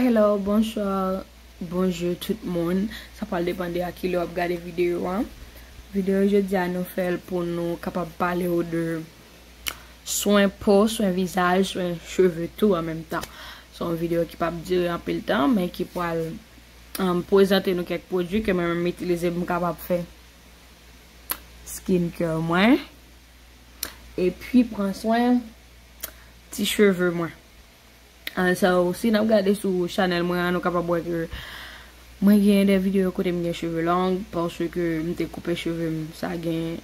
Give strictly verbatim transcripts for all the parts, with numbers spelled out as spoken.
Hello, bonsoir, bonjou tout moun. Sa pral depann de a kilè w ap gade videyo a. Videyo jodi a nou fè l pou nou kapab pale w de swen po, swen vizaj, swen cheve tou an menm tan. Se yon videyo ki p ap dire anpil tan, men ki pral, um, prezante nou kèk pwodui ke mwen menm m itilize pou m kapab fè skincare mwen. Epi pran swen ti cheve mwen. Ah, so, si n ap gade sou chanèl mwen an, nou kapab wè ke mwen gen de videyo kote m gen cheve long, paske m te koupe cheve m, sa gen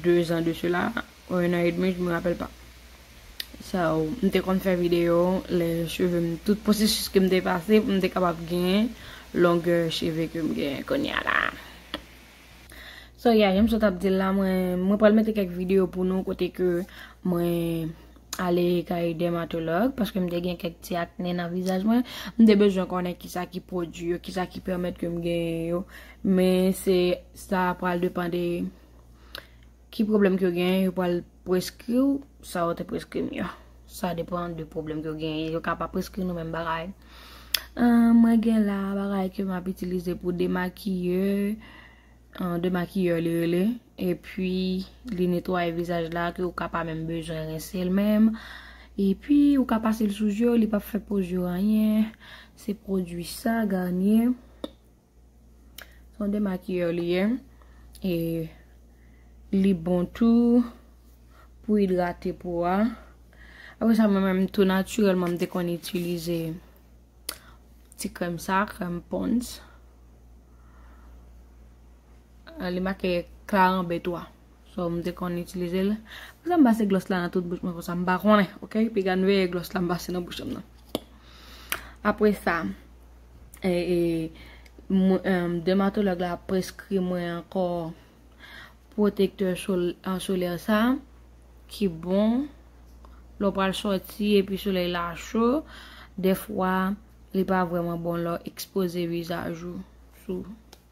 de zan de sela, ou en an edmi, je me rappelle pas. So, m te konn fè videyo, lè cheve m, tout pwosesis ke m te pase, pou m te kapab gen longè cheve ke m gen kounye a la. So, yeah, jan m sot ap di l la, mwen, mwen pral mete kèk videyo pou nou kote ke mwen ale kay dèmatològ, paske m te gen kèk ti akne nan vizaj mwen. M te bezwen konnen kisa ki pwodui yo, kisa ki pèmèt ke m genyen yo. Men se, sa pral depann de ki pwoblèm ke w genyen, yo pral preskri w sa yo te preskri m yo. Sa depann de pwoblèm ke w genyen. Yo ka pa preskri nou menm bagay. Ah, mwen gen la bagay ke m ap itilize pou demakiye, ah, demakiyè li rele. Epi, li netwaye vizaj la ke ou ka pa menm bezwen rense l menm. Epi, ou ka pase l sou je w, li p ap fè po je w anyen. Se pwodui sa, Garnier. Se yon demakiyè li ye. E li bon tou pou idrate po a. Apre sa, mwen menm tou natirèlman, m te konn itilize ti krèm sa, krèm Pond's. Ah, li make Clarins B twa. So, m te konn itilize l. Konsa m pase glòs la nan tout bouch mwen konsa, m pa konnen, oke? Piga n veye glòs la m pase nan bouch mwen nan. Apre sa, e, e, mwen, em, dèmatològ la preskri mwen ankò pwotektè sol-, an solè sa, ki bon lè w pral sòti epi solèy la cho. Dèfwa, li pa vrèman bon lè w ekspoze vizaj ou sou,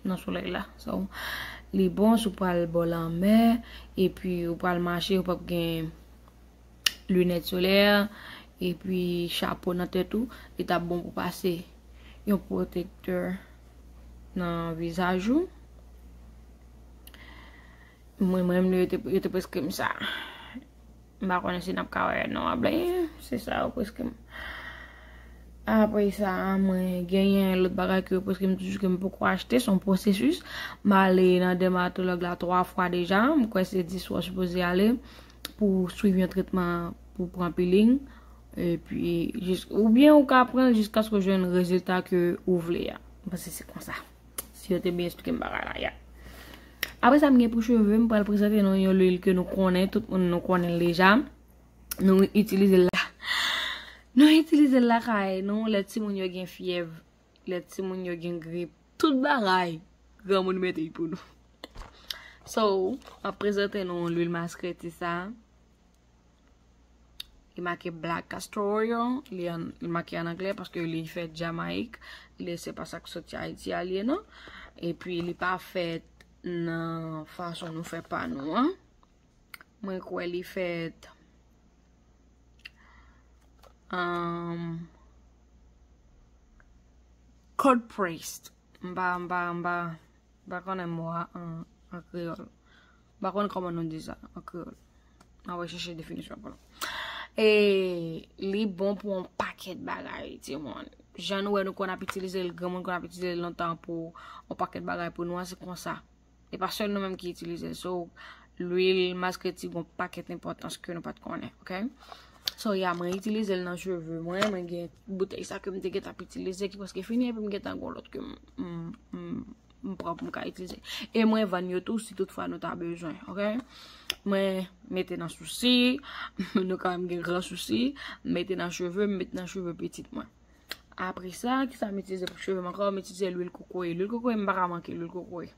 nan solèy la. So, li bon si w pral bò lanmè, epi ou pral mache, ou p ap gen linèt solè, epi chapo nan tèt ou, li t ap bon pou pase yon pwotektè nan vizaj ou. Mwen, mwen menm, yo te, yo te preskri m sa. M pa konnen si n ap ka wè non an byen, se sa yo preskri m. Apre sa, mwen genyen lòt bagay ke yo preskri m toujou ke m poko achte, se yon pwosesis. M ale nan dèmatològ la twa fwa deja, m kwè se dis fwa w sipoze ale pou swiv yon tretman pou pran peeling. Epi, jis, oubyen ou ka pran l jiskaske w jwenn rezilta ke ou vle a. M panse se konsa. Si yo te byen esplike m bagay la, ya. Apre sa, m gen pou cheve, m pral prezante nou yon lwil ke nou konnen, tout moun nou konnen l deja. Nou itilize l la. Nou itilize l lakay nou, lè timoun yo gen fyèv, lè timoun yo gen grip, tout bagay, granmoun mete l pou nou. So, m ap prezante nou lwil maskreti sa. Li make Black Castor Oil, li an, li make an anglè paske li fèt Jamayik. Li se pa sa k soti Ayiti a li ye non. Epi li pa fèt nan fason nou fè pa nou an. Mwen kwè li fèt, um, cold pressed. M pa, m pa, m pa, m pa konnen mo a an, an kreyòl. M pa konn kòman nou di sa an kreyòl. Mwen ap chèche definisyon pou nou. E li bon pou yon pakèt bagay, timoun. Jan nou wè nou konn ap itilize l, granmoun konn ap itilize l lontan pou yon pakèt bagay pou nou an, se konsa. E pa sèl nou menm ki itilize l. So, lwil maskreti gon pakèt enpòtans ke nou pa t konnen, oke? So, ya, mwen itilize l nan cheve mwen, mwen gen boutèy sa ke m te gentan ap itilize ki prèske fini, epi m gentan gon lòt ke m, m, m, m pran pou m ka itilize. E mwen vann yo tou si toutfwa nou ta bezwen, oke? Mwen mete nan sousi, nou kanmenm gen gran sousi, m mete nan cheve, m mete nan cheve pitit mwen. Apre sa, kisa m itilize pou cheve m ankò? M itilize lwil kokoye. Lwil kokoye, m pa ka manke lwil kokoye.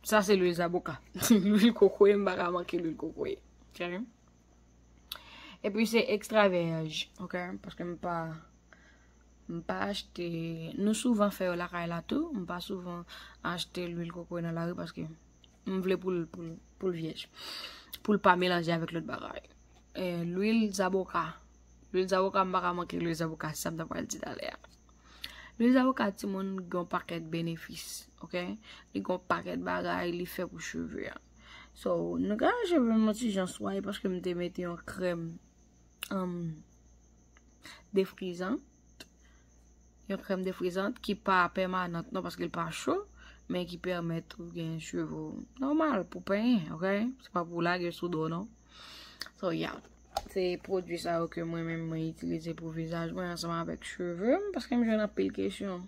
Sa se lwil zaboka. Lwil kokoye, m pa ka manke lwil kokoye. Oke? Epi se extra vierge, oke? Paske m pa, m pa achte, nou souvan fè yo lakay la tou, m pa souvan achte lwil kokoye nan lari paske m vle pou l, pou l, pou l vyèj. Pou l pa melanje avèk lòt bagay. E, lwil zaboka, Lwil zaboka, m pa ka manke lwil zaboka, sa m ta pral di talè a. Lwil zaboka, timoun, gen yon pakèt benefis, ok? Li gen yon pakèt bagay li fè pou cheve a. So, nou ka wè cheve m yon ti jan swaye paske m te mete yon krèm, um, defrizan. Yon krèm defrizan ki pa pèmanant non, paske l pa cho, men ki pèmèt ou gen cheve w nòmal pou penyen, ok? Se pa pou lage sou do w non. So, yeah. Se pwodui sa yo ke mwen menm mwen itilize pou vizaj mwen ansanm avèk cheve m, paske m jwenn anpil kesyon.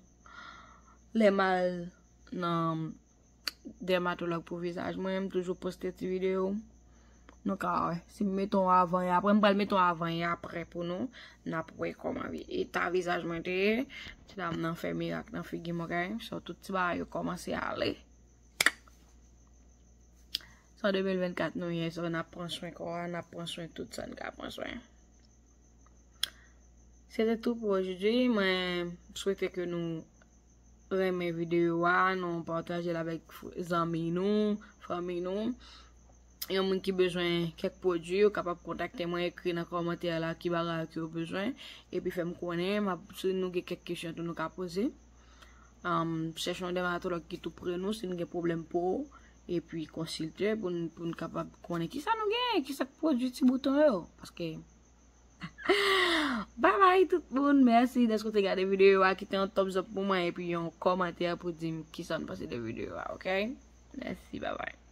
Lè m al nan dèmatològ pou vizaj mwen, m toujou poste ti videyo. Nou ka wè. Si m mete yon avan e aprè, m pral mete yon avan e aprè pou nou. N ap wè kòman vi-, eta vizaj mwen te ye. Ti dam nan fè mirak nan figi m, ok? So, tout ti bagay yo kòmanse ale. Se de mil vennkat nou ye, so n ap pran swen kò a, n ap pran swen tout sa n ka pran swen. Se te tou pou ojodi. Mwen swete ke nou renmen videyo a, nou pataje l avèk f-, zanmi nou, fanmi nou. Yon moun ki bezwen kèk pwodui, ou kapab kontakte mwen, ekri nan kòmantè la ki bagay ke w bezwen, epi fè m konnen, m ap, si nou gen kèk kesyon tou nou ka poze. Um, chèche yon dèmatològ ki tou pre nou, si nou gen pwoblèm po, epi konsilte pou n, pou n kapab konnen kisa nou gen, kisa k pwodui ti bouton yo. Paske, bye bye tout moun, mèsi dèske w te gade videyo a, kite yon thumbs up pou mwen, epi yon kòmantè pou di m kisa n panse de videyo a, ok? Mèsi, bye bye.